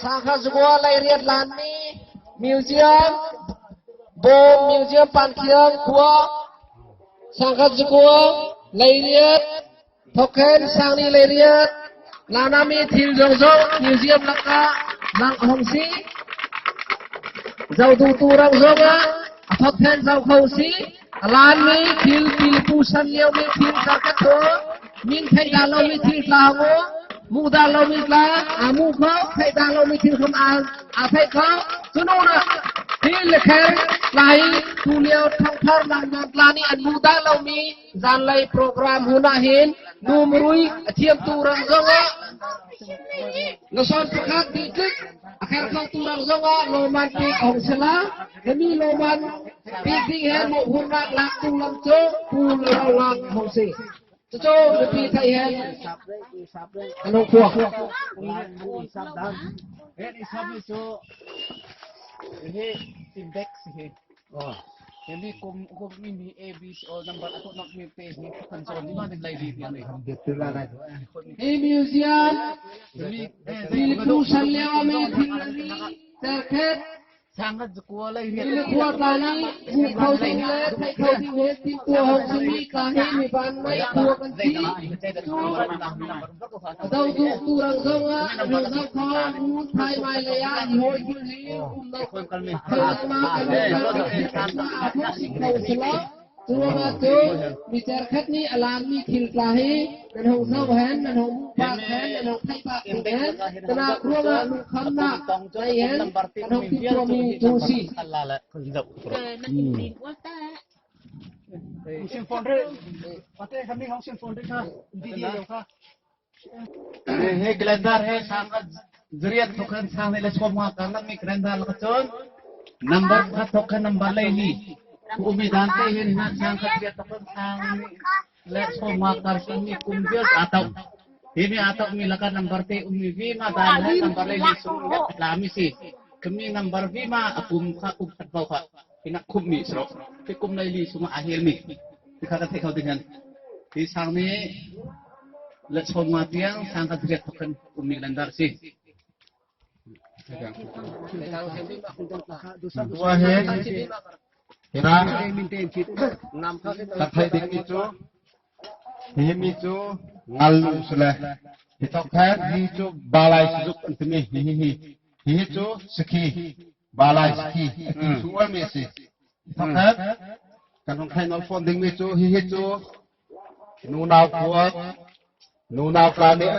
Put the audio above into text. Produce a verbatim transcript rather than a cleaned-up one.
Sangkhat zakua leiriat lan mi museum, Bawm Museum Pankhiang khua. Sangkhat zakua leiriat thawk hen sangnih leiriat lan ah mi thil zawngzawng museum lakah lang hawng si. Zoh duhtu rang zawngah a thawk hen zoh kho si. A lan mi thil, pil pu san liau mi thil, sangkhat zakua min theih dah lo mi thil tla hawng u. Muh dah lo mi tla, a muh kho, theih dah lo mi thil khawm a, a theih kho. Chu nûnah thil le kher lai tu liau thawngthar lang nan tla nih an muh dah lo mi zanlei program hun ah hin, numrui a thiamtu rang zawngah, lasawn pakhat dih tlik a kher khotu rang zawngah lawmman pêk hawng si la. Himi lawmman pêk ding hen mawhphurhnâk lâktu lam chu Pu Lalralngat hawng si. Chu chu mipi theih hen an hawng phuak. Hen i sap ni chu hi index hi. Himi kum, kum mi mi A B C number a thawk nâk mi pêk hi kan chawn ni ma ding lai ri ni. Hi museum, himi, eh, thil pu san liau mi thil ri, sangkhat zakua leiriat. Thil khua tla nih, muh kho ding le theih kho ding hen timhtuah hawng si mi tla hi mi ban mei khua kan si. Chu a zoh duhtu rang zawngah, a zoh zawng kho, mu thai mai lei ah hi hâwi khul hi um lo. Kho ma kan lo ma kan lo ma a thawk si kho si lo. Churuangah chu mi cherkhat nih a lan mi thil tla hi nan hawng zoh hen, nan hawng muh pâk hen, nan hawng theih pâk ding hen, kanah ruangah lungkhamnâk nei hen kan hawng timhtuah mi chu si. Hawng sim phone rih. Pate kan nih hawng sim phone rih kha. Didi lo kha. Hi, hi calendar hi sangkhat zariat thawk hen sangnih leh sâwmnga kar lang mi calendar lakah chun number khat thawk hen number leili um mi dân te hin na sangkhat zariat thawk hen sangnih leh sâwmnga kar sung mi kum vial a tawk. Himi a tawk mi lakah number te um mi vima dân hen number leili sung hen tla mi si. Kha mi number vima a kum kha kum khat bau kha. Hi nak khum mi sroh. Hi kum leili sungah a hel mi. Hi kha kan theih kho ding hen. Hi sangnih leh sâwmnga tiang sangkhat zariat thawk hen um mi calendar si. Tua hi, hi ra, kan theih ding mi chu, hi mi chu ngal lung si le. Hi thawk hen, hi chu balai si zuk an ti mi, hi, hi, hi. Hi, hi chu sakhi. Balai sakhi. Hmm. Sual mi si. Thawk hen, kan hawng theih nawlh fawn ding mi chu, hi, hi chu nunau phuak, nunau tla nih